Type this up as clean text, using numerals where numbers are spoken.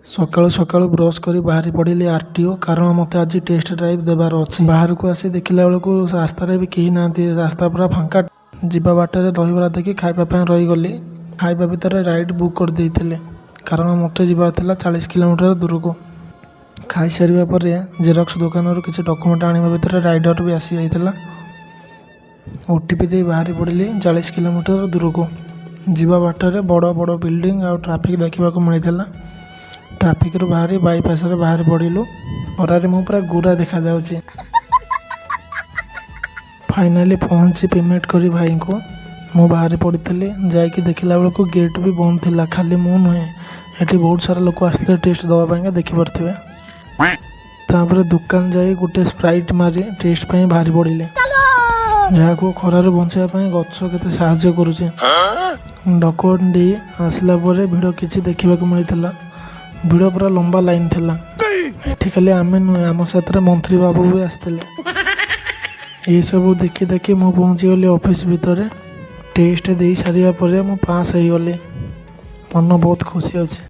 ସକାଳୁ ସକାଳୁ ବ୍ରସ୍ କରି ବାହାରି ପଡ଼ିଲି ଆରଟିଓ, କାରଣ ମୋତେ ଆଜି ଟେଷ୍ଟ ଡ୍ରାଇଭ୍ ଦେବାର ଅଛି। ବାହାରକୁ ଆସି ଦେଖିଲା ବେଳକୁ ରାସ୍ତାରେ ବି କେହି ନାହାନ୍ତି, ରାସ୍ତା ପୁରା ଫାଙ୍କା। ଯିବା ବାଟରେ ଦହିବରା ଦେଖି ଖାଇବା ପାଇଁ ରହିଗଲି। ଖାଇବା ଭିତରେ ରାଇଡ୍ ବୁକ୍ କରିଦେଇଥିଲେ, କାରଣ ମୋତେ ଯିବାର ଥିଲା 40 କିଲୋମିଟର ଦୂରକୁ। ଖାଇସାରିବା ପରେ ଜେରକ୍ସ ଦୋକାନରୁ କିଛି ଡକୁମେଣ୍ଟ ଆଣିବା ଭିତରେ ରାଇଡର୍ ବି ଆସିଯାଇଥିଲା। ଓଟିପି ଦେଇ ବାହାରି ପଡ଼ିଲି 40 କିଲୋମିଟର ଦୂରକୁ। ଯିବା ବାଟରେ ବଡ଼ ବଡ଼ ବିଲ୍ଡିଂ ଆଉ ଟ୍ରାଫିକ୍ ଦେଖିବାକୁ ମିଳିଥିଲା। ଟ୍ରାଫିକ୍ରୁ ବାହାରି ବାଇପାସରେ ବାହାରି ପଡ଼ିଲୁ। ଖରାରେ ମୁଁ ପୁରା ଗୋରା ଦେଖାଯାଉଛି। ଫାଇନାଲି ପହଞ୍ଚି ପେମେଣ୍ଟ କରି ଭାଇଙ୍କୁ ମୁଁ ବାହାରି ପଡ଼ିଥିଲି। ଯାଇକି ଦେଖିଲା ବେଳକୁ ଗେଟ୍ ବି ବନ୍ଦ ଥିଲା। ଖାଲି ମୁଁ ନୁହେଁ, ଏଠି ବହୁତ ସାରା ଲୋକ ଆସିଥିଲେ ଟେଷ୍ଟ ଦେବା ପାଇଁକା, ଦେଖିପାରୁଥିବେ। ତାପରେ ଦୋକାନ ଯାଇ ଗୋଟେ ସ୍ପ୍ରାଇଟ୍ ମାରି ଟେଷ୍ଟ ପାଇଁ ବାହାରି ପଡ଼ିଲି। ଯାହାକୁ ଖରାରୁ ବଞ୍ଚାଇବା ପାଇଁ ଗଛ କେତେ ସାହାଯ୍ୟ କରୁଛି। ଡକୁମେଣ୍ଟ ଦେଇ ଆସିଲା ପରେ ଭିଡ଼ କିଛି ଦେଖିବାକୁ ମିଳିଥିଲା। ଭିଡ଼ ପୁରା ଲମ୍ବା ଲାଇନ୍ ଥିଲା। ଏଠି ଖାଲି ଆମେ ନୁହେଁ, ଆମ ସାଥିରେ ମନ୍ତ୍ରୀ ବାବୁ ବି ଆସିଥିଲେ। ଏସବୁ ଦେଖି ଦେଖି ମୁଁ ପହଞ୍ଚିଗଲି ଅଫିସ୍ ଭିତରେ। ଟେଷ୍ଟ ଦେଇ ସାରିବା ପରେ ମୁଁ ପାସ୍ ହେଇଗଲି। ମନ ବହୁତ ଖୁସି ଅଛି।